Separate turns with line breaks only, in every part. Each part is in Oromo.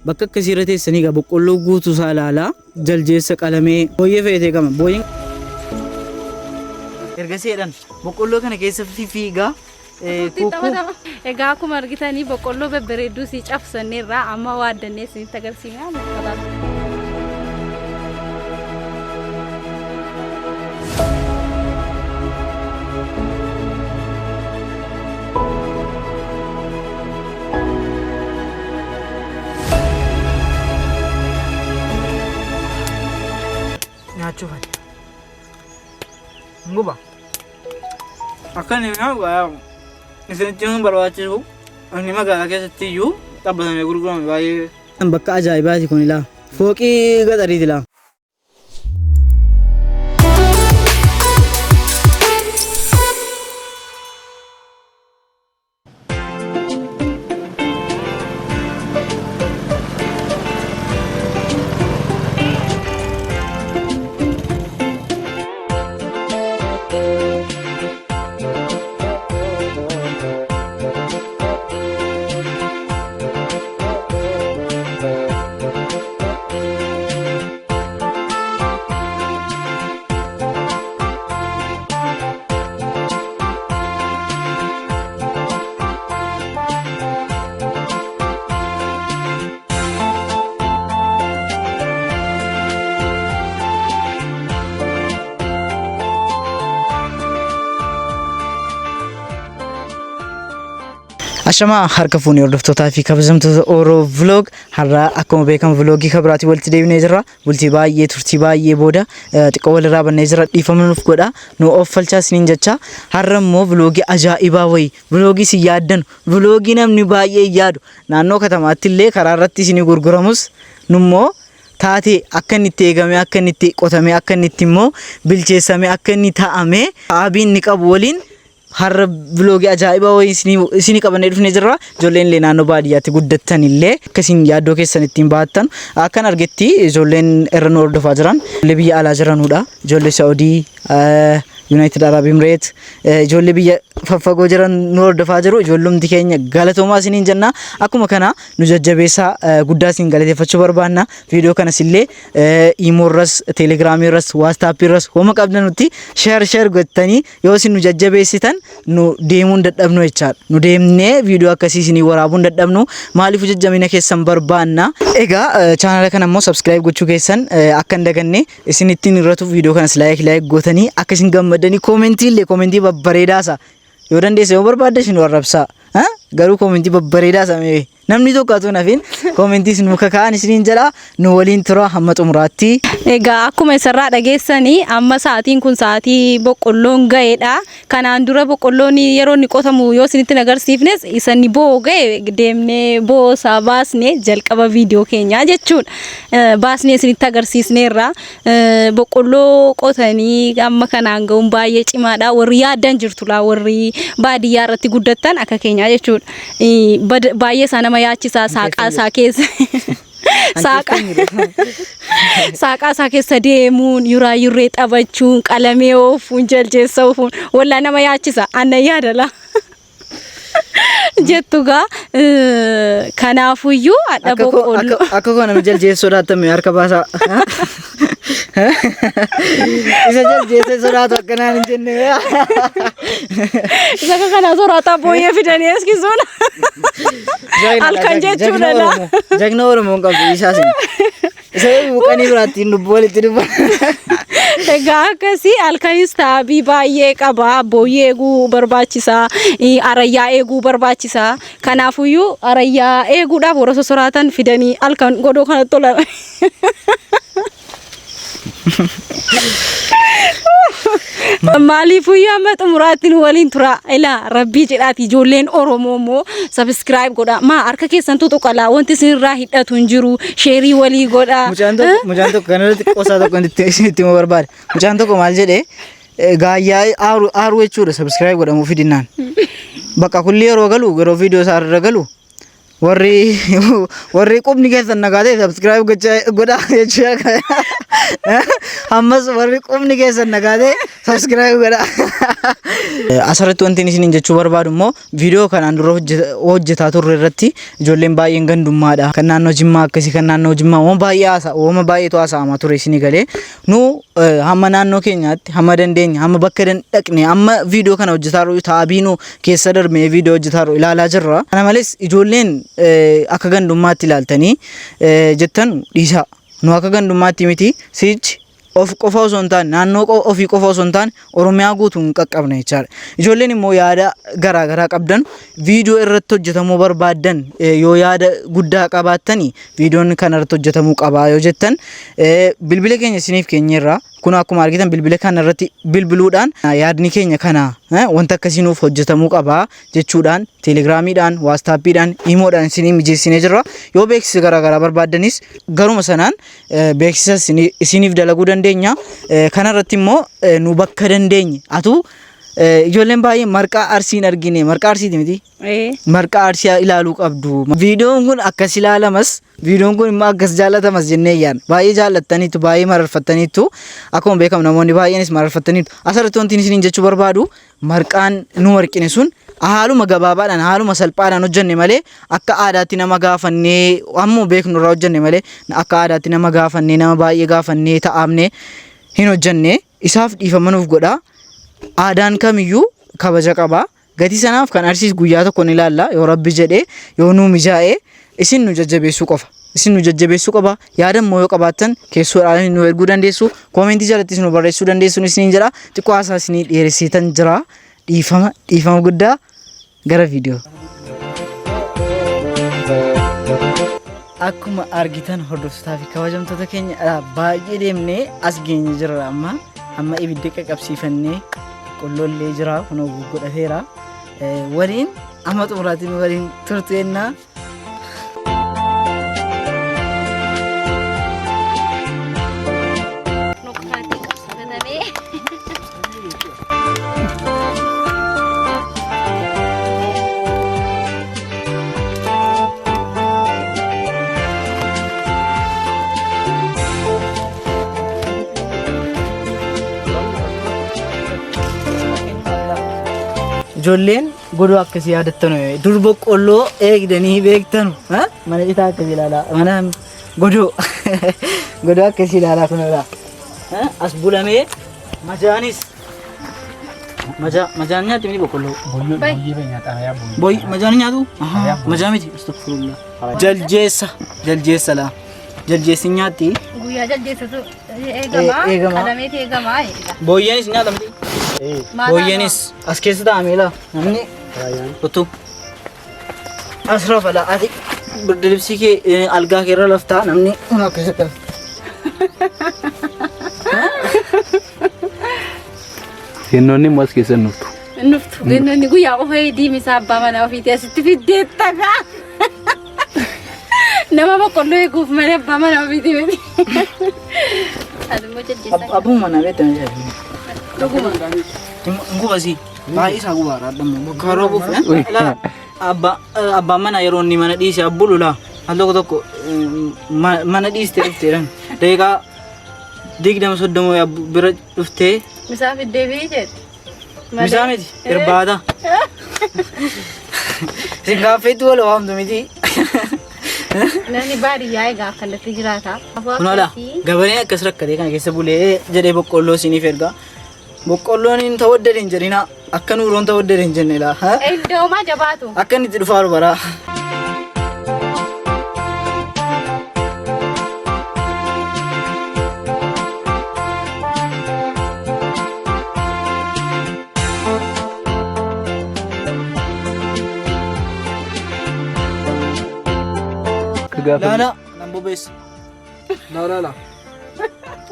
Bakka akkasii irra teessanii egaa boqqolloo guutuu isaa ilaalaa jaljeessa qalamee booyyee fe'atee gama booyyeen. Ergasii jedhan boqqolloo kana keessa fifiigaa
Itti taphatama. Egaa akkuma argitanii boqqolloo babbareedduu sii cabsanneerra amma waaddannee isinitti agarsiifna.
Nyaachuuf ani. Guba. Akka inni mi'aawu isinitti himuun barbaachisu inni magaalaa keessatti iyyuu xabbatamee gurgurame baay'ee. Bakka ajaa'ibaati kun ilaa. Fooqii gaxariiti ilaa. Ashamaa harka fuunee hordoftootaa fi kabajamtoota Oro Vlog har'a akkuma beekamu vlogii kabiraatiin walitti deebinee jirra. Bultii baay'ee turtii baay'ee booda xiqqoo walirraa bannee jirra. Dhiifama nuuf godha. Nu ooffalchaa isiniin jecha. Har'a immoo vlogii ajaa'ibaa wayii vlogii isin yaaddanu vlogii namni baay'ee yaadu naannoo katamaatti illee karaa irratti isinii gurguramus nummoo taatee akka inni itti eegamee akka inni itti qotamee akka inni itti immoo bilcheessamee akka inni taa'amee aabii inni qabu waliin Har'a vlogii ajaa'ibaa wayii isinii qabannee dhufnee jirra. Ijoolleen illee naannoo baadiyyaatti guddattan illee akka isin yaaddoo keessan ittiin baattan akkan argetti ijoolleen irra nu hordofaa jiran ijoollee biyya alaa jiranudha. Ijoollee Saa'udii, United Arab Emirates, ijoollee biyya faffagoo jiran nu hordofaa jiru. Ijoollumti keenya galatoomaa isiniin jenna. Akkuma kana nu jajjabeessaa guddaa isin galateeffachuu barbaanna. Viidiyoo kanas illee Iimoorras, Teelegiraamiirras, Waastaappiirras homa qabdanutti sheer sheer gottanii yoo isin nu jajjabeessitan nu deemuu hin dadhabnu jechaadha. Nu deemnee viidiyoo akkasii isinii waraabuu hin dadhabnu. Maaliif jajjabina keessan barbaanna. Egaa chaanala kana immoo subscribe gochuu keessan akka hin daganne isin ittiin irratu viidiyoo kanas like like gootanii akka isin gammaddanii koomentii illee koomentii babbareedaasa yoo dandeesse yoo barbaadde isin warrabsaa. Garuu koomentii babbareedaasa mee Namni tokko atuu nafin koomentii isin muka kaa'an isiniin jedha nu waliin tura hamma xumuraatti.
Egaa akkuma isarraa dhageessanii amma sa'aatiin kun sa'aatii boqqolloon ga'eedha. Kanaan dura boqqolloon yeroo inni qotamu yoo isinitti hin agarsiifnes isa inni bo'oo ga'e deemnee bo'oo isaa baasne jalqaba viidiyoo keenyaa jechuudha. Baasnee isinitti agarsiisneerra. Boqqolloo qotanii amma kanaan ga'uun baay'ee cimaadha. Warri yaaddan jirtu laa warri baadiyyaa irratti guddattan akka keenyaa jechuudha. Baay'ee isaa nama yaachisaa saaqaa isaa keessa saaqaa isaa keessa deemuun yuraa yurree taphachuun qalamee oofuun jaljeessa oofuun wallaa nama yaachisa annan yaadala jettu gaa kanaafuyyuu hadha boqqolloo
Akka koo nama jaljeessa sodaatame harka baasaa. Isa jaljeessa sodaatu akkanaan hin jenne.
Isa akka kanaa soraataa booyyee fidanii eskisuun halkan jechuudha laa.
Jagna Oromoo hin qabdu isaa sin. Isa muqanii biraatti hin dubbu walitti dubba.
Egaa akkasii halkanis taabii baay'ee qaba. Booyyee eeguu barbaachisaa. Arayyaa eeguu barbaachisaa. Kanaafuyyuu arayyaa eeguudhaaf warra sosoraatan fidanii halkan godoo kanatti tola. Maaliifuyyuu amma xumuraatti nu waliin tura. Ilaa rabbii jedhaati ijoolleen Oromoo immoo sabiskiraayib godha. Maa harka keessan tutuqalaa wanti isinirraa hidhatu hin jiru. Sheerii walii godha.
Mucaan tokko mucaan tokko kanarratti qoosaa tokko itti himuu barbaada. Mucaan tokko maal jedhee gaayyaa aaru aaru jechuudha sabiskiraayib godhamuu fidinnaan. Bakka kulli yeroo galu yeroo viidiyoo isaa irra galu Warri warri qubni keessan nagaa ta'e subscribe gochaa godhaa jechaa. Ammas warri qubni keessan nagaa ta'e subscribe godhaa. Asirratti wanti isiniin jechuu barbaadu immoo viidiyoo kanaan dura hojjetaa turre irratti ijoolleen baay'een gandummaadha. Kan naannoo Jimmaa akkasii kan naannoo Jimmaa uuma baay'ee haasa uuma baay'eetu haasa'amaa ture isinii galee. Nu hamma naannoo keenyaatti hamma dandeenya hamma bakka dhaqne hamma viidiyoo kana hojjetaa jiru taabii nu keessa darbee viidiyoo hojjetaa jiru ilaalaa jirra. Kana malees ijoolleen akka gandummaatti ilaaltanii jettan dhiisaa. Nu akka gandummaatti miti sichi of qofa osoo hin taane naannoo ofii qofa osoo hin taane Oromiyaa guutuu hin qaqqabne jechaadha. Ijoolleen immoo yaada garaa garaa qabdan viidiyoo irratti hojjetamuu barbaaddan yoo yaada guddaa qabaattani viidiyoon kana irratti hojjetamuu qabaa yoo jettan bilbila keenya isiniif keenyerra kun akkuma argitan bilbila kana irratti bilbiluudhaan yaadni keenya kana wanta akkasii nuuf hojjetamuu qabaa jechuudhaan teelegiraamiidhaan waastaappiidhaan iimoodhaan isinii mijeessinee jirra. Yoo beeksisa garaa garaa barbaaddanis garuma sanaan beeksisa isiniif dalaguu dandeenya. Kanarratti immoo nu bakka dandeenye atu ijoolleen baay'een marqaa arsii hin argine marqaa arsiiti miti. Marqaa arsii ilaaluu qabdu. Viidiyoon kun akkas ilaalamas viidiyoon kun immoo akkas jaallatamas jennee yaadna. Baay'ee jaallattaniitu baay'ee mararfattaniitu akkuma beekamu namoonni baay'eenis mararfattaniitu. Asirratti wanti isiniin jechuu barbaadu marqaan nu marqine sun haaluma gabaabaadhaan haaluma salphaadhaan hojjenne malee akka aadaatti nama gaafannee ammoo beeknu irraa hojjenne malee akka aadaatti nama gaafannee nama baay'ee gaafannee ta'amne hin hojjenne isaaf dhiifama nuuf godha. Aadaan kamiyyuu kabaja qaba. Gatii sanaaf kan arsiis guyyaa tokko ni ilaalla yoo rabbi jedhee yoo nuu mijaa'e isin nu jajjabeessuu qofa. Isin nu jajjabeessuu qaba. Yaada immoo yoo qabaattan keessoodhaan nu erguu dandeessu. Koomentii jalattis nu barreessuu dandeessu isiniin jedha. Xiqqoo haasaa isinii dheeressitan jira. Dhiifama dhiifama guddaa gara viidiyoo. Akkuma argitan hordoftootaa fi kabajamtoota keenya baay'ee deemnee as geenye jirra amma amma ibidda qaqqabsiifannee boqqolloollee jira kunoo godhateera. Waliin amma xumuraatiin waliin turtu jennaa. Ijoolleen godoo akkasii yaadattanu dur boqqolloo eegdanii beektanu mana citaa akkasii ilaalaa mana godoo godoo akkasii ilaalaa kun irraa as bulamee majaanis majaa majaan nyaatti miti boqqolloo boy majaan nyaatu majaa miti astagfirullah jaljeessa jaljeessa laa jaljeessi nyaatti
Guyyaa jaldeessatu eegamaa
Eegamaa.
qalameeti eegamaa jedha.
booyyeenis nyaata miti Booyyeenis as keessa taa'amee laa namni utuu as rafa laa ati birdilibsii kee algaa kee irra laftaa namni kun akkasitti lafta.
Kennoonni immoo as keessa hin dhuftu.
Nuftu kennoonni guyyaa qofa diimisaa abbaa manaa ofiitii asitti fiddeetta gaa. Nama boqqolloo eeguuf malee abbaa manaa ofiitii miti. Ati immoo jajjeessaa.
Abbuma manaa beektan jedhu.
Dhuguma.
Hin gubasi. Baay'ee isaa gubaara addamu. Bakka roobuuf. Abbaan mana yeroo inni mana dhiise abbulu laa. Al tokko tokko mana dhiiste dhufteedhaan. Daqiiqaa 20 30 bira dhuftee
Misaa fiddee fi jedhe.
Misaa miti irbaata. Isin gaaffeetti wal waamtu miti.
Namni baadiyyaa egaa akkanatti jiraata.
Kun haala gabareen akkas rakkatee kana keessa bulee jedhee boqqolloo isiniif erga. Boqqolloon hin tawaddade hin jedhina akka nuuroon tawaddade hin jenne laa.
Iddoomaa jabaatu.
Akka inni itti dhufaaru baraa.
Akka gaafa
Laala nan bobeessa. Laala laa.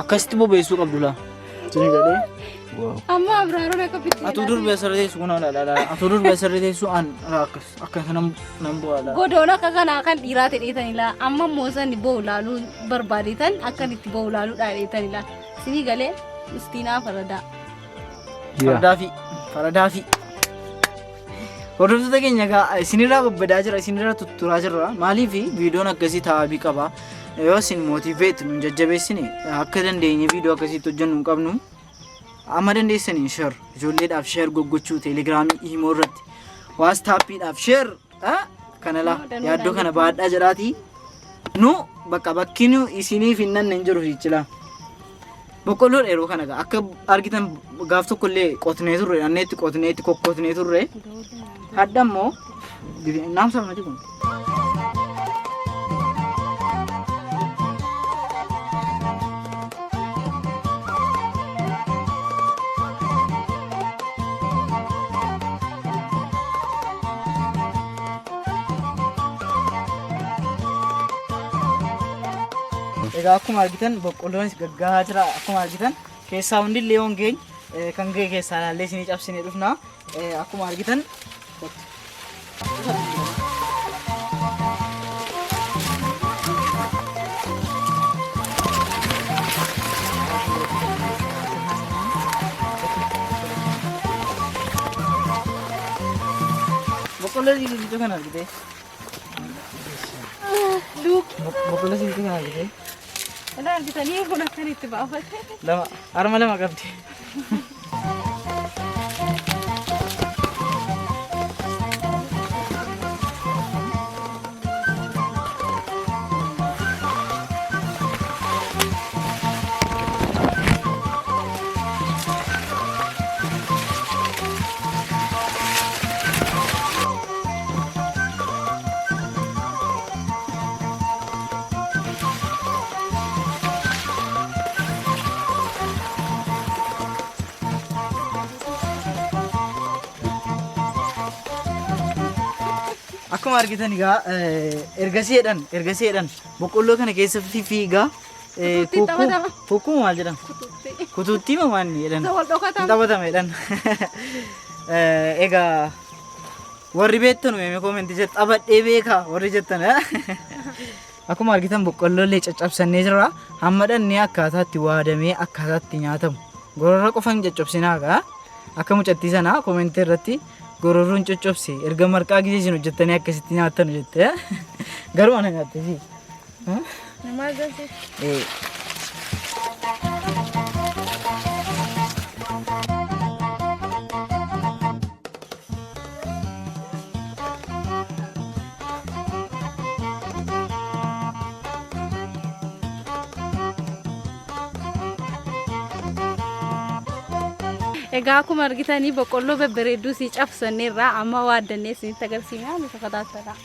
Akkasitti bobeessuu qabdu laa. Sini gadhee.
Amma abraaroon akka bitti.
Atuu durbi asirra teessu kun laala laala. Atuu durbi asirra teessu an akkas akkas nan nan bu'aa laa.
Godoon akka kanaa kan dhiiraa ta'eetani laa. Amma immoo san bo'u laaluu barbaadeetan akka itti bo'u laaluu dhaadheetani laa. Sinii galee mistiinaa faradaa.
Faradaa fi faradaa fi. Hordoftoota keenya egaa isinirraa babbadaa jira, isinirraa tutturaa jirra. Maaliif viidiyoon akkasii ta'abii qaba. Yoo isin motivate nu jajjabeessine akka dandeenye viidiyoo akkasiitti hojjennu hin qabnu. Amma dandeessaniin share ijoolleedhaaf share goggochuu teelegiraamii iimoo irratti waastaappiidhaaf share kana laa yaaddoo kana baadhaa jedhaatii nu bakka bakki nu isiniif hin nanne hin jiru fiichilaa. Boqqolloodha yeroo kana egaa akka argitan gaaf tokko illee qotnee turre dhanneetti qotneetti kokkotnee turre. Hadda immoo naamsa mati kun. Egaa akkuma argitan boqqolloonis gaggahaa jira. Akkuma argitan keessaa hundillee yoo hin geenye kan ga'e keessaa ilaallee isinii cabsinee dhufna. Akkuma argitan Boqqolloo sibiiltuu kana argitee? Boqqolloo sibiiltuu kana argitee?
Ilaa argitanii kun akkan itti baafate.
Lama harma lama qabdi. Akkuma argitan egaa ergasii jedhan ergasii jedhan boqqolloo kana keessa fiigaa
Kutuuttii taphatama.
kukkuu maal jedhama? Kutuuttii moo maal jedhan?
Isa wal dhokatama.
Taphatama jedhan. Egaa warri beektan meemee koomentii jedhu taphadhee beekaa warri jettan. Akkuma argitan boqqolloo illee caccabsannee jirra. Hamma dhannee akkaataa itti waadamee akkaataa itti nyaatamu. Gorora qofa hin caccabsinaa gaa. Akka mucattii sanaa koomentii irratti gororroon coccobse erga marqaa gisee isin hojjettanii akkasitti nyaattanu jette. Garuu ana nyaatte si.
Nama agarsiisa. Egaa akkuma argitanii boqqolloo babbareedduu sii cabsanneerra amma waaddannee isinitti agarsiifna nu fakkaata.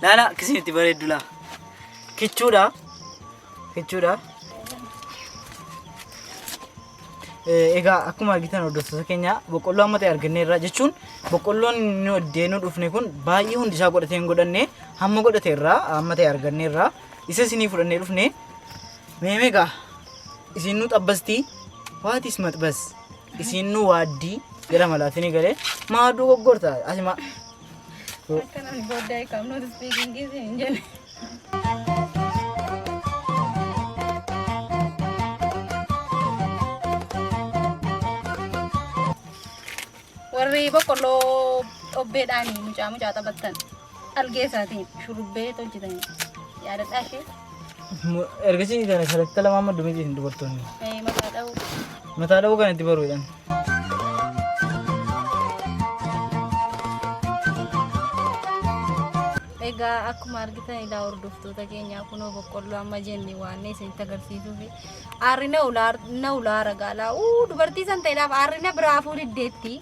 Laala akkasiin itti bareeddu laa. Kichuudha. Kichuudha. Egaa akkuma argitan hordoftoota keenya boqqolloo amma ta'e arganneerra jechuun boqqolloon nu addeenuu dhufne kun baay'ee hundi isaa godhatee hin godhanne hamma godhate irraa amma ta'e arganneerra isa isinii fudhannee dhufne meemee egaa isin nu xabbastii waatis maxbas isin nu waaddii jedhama laatinii galee maaduu goggorta asima
Akkanaan booddee I come not speaking hin jenne. Warri boqqolloo xobbeedhaan mucaa mucaa taphattan algee isaatiin shurubbee tolchitanii yaadadhaa ishee.
Ergasii kana salakta lamaan maddu miti dubartoonni.
Mataa dha'uu.
Mataa dha'uu kan itti baruudhaan.
Egaa akkuma argitan ilaa hordoftoota keenyaa kunoo boqqolloo amma jenne waan isinitti agarsiisuuf aarri na ulaa ragaalaa uu dubartii san ta'eedhaaf aarri na biraa fuudhi diddeetti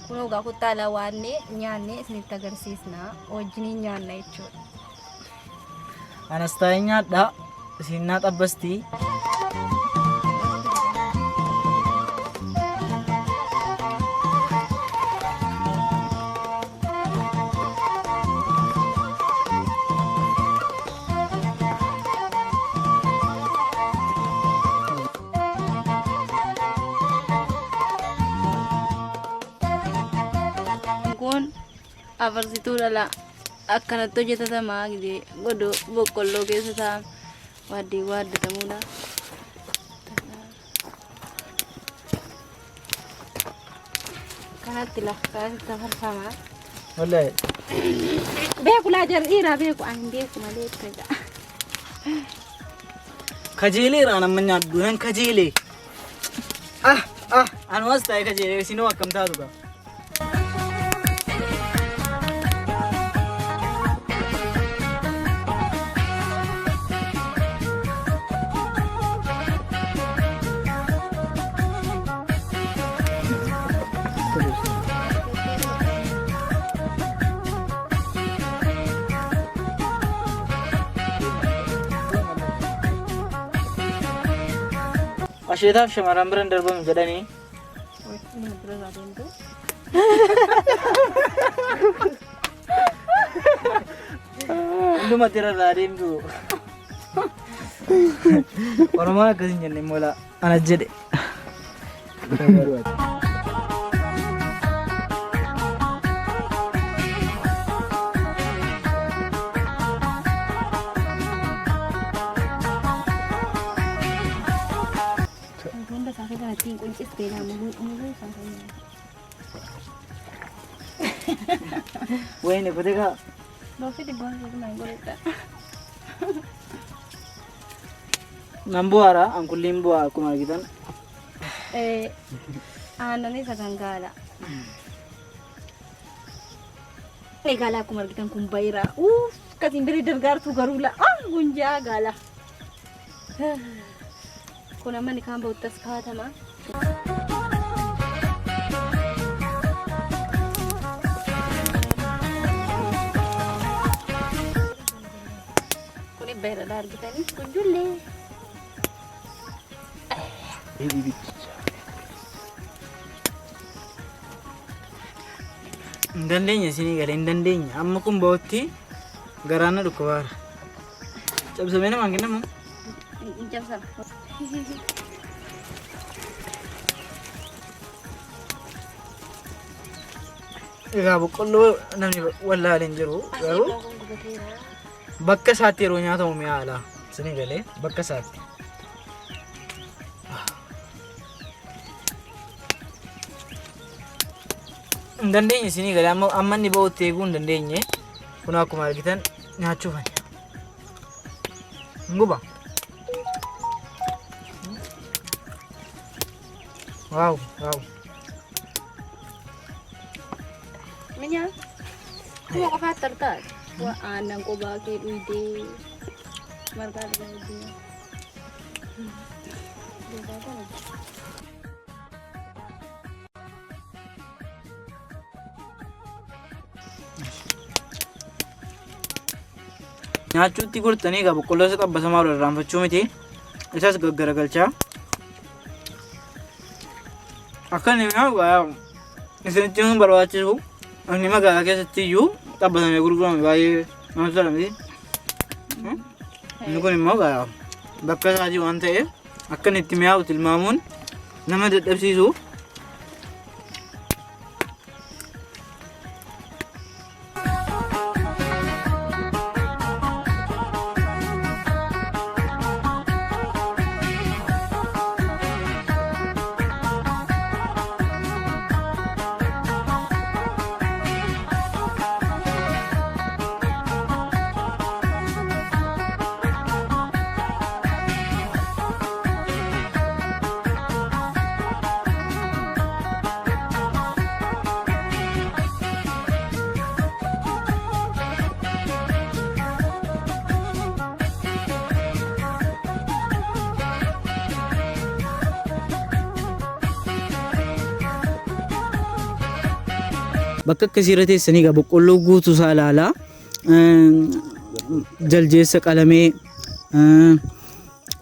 kunoo egaa kottaa ilaa waannee nyaannee isinitti agarsiisna wajjiniin nyaanna jechuudha.
Anas taa'ee nyaadhaa isin naa xabbastii.
Kun afarsituu dhala akkanatti hojjetatamaa gidee godoo boqqolloo keessa taa'an waaddii waaddatamuudha. Kanatti la kanatti afarfama.
Wallahi.
Beeku laa jarri dhiiraa beeku ani hin beeku malee itti
Kajeeleera an amma nyaadhu nan kajeelee. Ah ah anumas ta'e kajeelee isinoo akkam taatu gaa. Asheetaaf shamarran bira hin darbamu jedhanii. Hundumatti irra irraa deemtu. Oromoon akkas hin jenne immoo laa ana jedhe.
Hunda isaa kana ittiin quncistee muluu muluu isaa kana.
Wayne kutee kaa.
Loofii dhibbaa isaa godhadha.
Nan bu'aara ankulliin bu'aa akkuma argitan.
Aannan isa kan gaala. Gaala akkuma argitan kun bayira. Uff akkasiin bira gargaartu garuu la gunjaa gaala. Kun amma inni kaan ba'utti as kaatama. Kun bayira argitanii gunjullee.
Hin dandeenye isinii galee hin dandeenye. Amma kun ba'utti garaan na dhukkubaara. Cabsamee namaan kennamu.
Hin cabsama.
Egaa boqqolloo namni wallaalee hin jiru garuu bakka isaatti yeroo nyaatamu mi'aala. Isinii galee bakka isaatti. Hin dandeenye isinii galee amma amma inni ba'utti eeguu hin dandeenye. Kun akkuma argitan nyaachuuf ani. Hin guba. Waaw waaw.
Minya. Kuma qofaatti argaa. Waa aannan qobaa kee dhuydee margaa dhugaa wajjin.
Nyaachuutti gortanii egaa boqqolloo isa xabbasamaa irraa irraanfachuu miti. Isas gaggaragalchaa. Akka inni mi'aawu egaa isinitti himuun barbaachisu inni magaalaa keessatti iyyuu xabbasamee gurgurame baay'ee namatti tola miti. Inni kun immoo egaa bakka isaatii waan ta'eef akka inni itti mi'aawu tilmaamuun nama dadhabsiisu. Bakka akkasii irra teessanii egaa boqqolloo guutuu isaa ilaalaa. Jaljeessa qalamee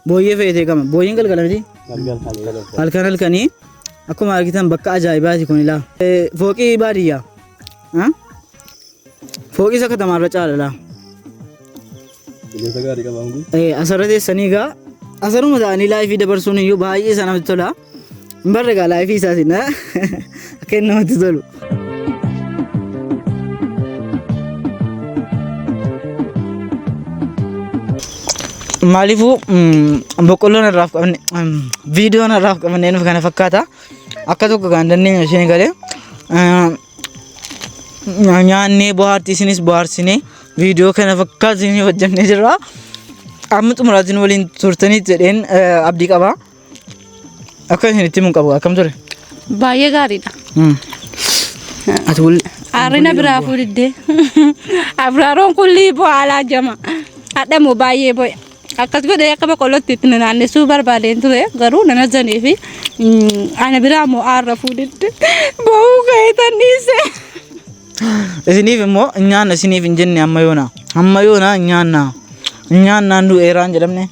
booyyee fe'atee gama. Booyyeen galgala miti? Halkan halkanii akkuma argitan bakka ajaa'ibaati kun ilaa. Fooqii baadiyyaa. Fooqii isa katamaarra caala laa.
Qilleensa gaarii qabaan kun.
Asirra teessanii egaa asirruma ta'anii life dabarsuun iyyuu baay'ee isa namatti tola. Hin barre egaa life isaatiin akka inni namatti tolu. Maaliifuu boqqolloon irraaf qabne, viidiyoon irraaf qabannee nuuf kana fakkaata. Akka tokko kan dandeenyu isheen galee nyaannee bohaartii isinis bohaarsinee viidiyoo kana fakkaatu isin hojjennee jirra. Amma xumuraatiin waliin turtanii jedheen abdii qaba. Akka isin itti himuun qabu akkam ture?
Baay'ee gaariidha.
Ati wal
Aarrina biraa fuudhiddee. Abraaroon kun liiboo haalaa jama. Hadhamoo baay'ee bo'e. Akkas godhee akka boqqollootti itti naannessuu barbaadeen ture, garuu nan ajjanii fi ana biraa immoo aarra fuudhidde. Bo'uu ka'ee tanniise.
Isiniif immoo nyaanna isiniif hin jenne. Amma yoona, amma yoona nyaanna nyaannaan du'eeraan jedhamne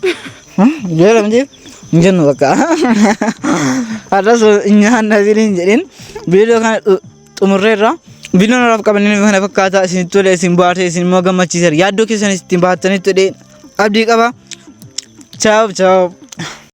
jedhamte hin jennu bakka. Har'as nyaanna isiniin jedhin viidiyoo kana xumurreerra. Viidiyoon har'aaf qabannee kana fakkaata. Isinitti tole, isin bohaarse, isin immoo gammachiiseera, yaaddoo keessanis ittiin bahattanitti jedhee abdii qaba. Ciao ciao.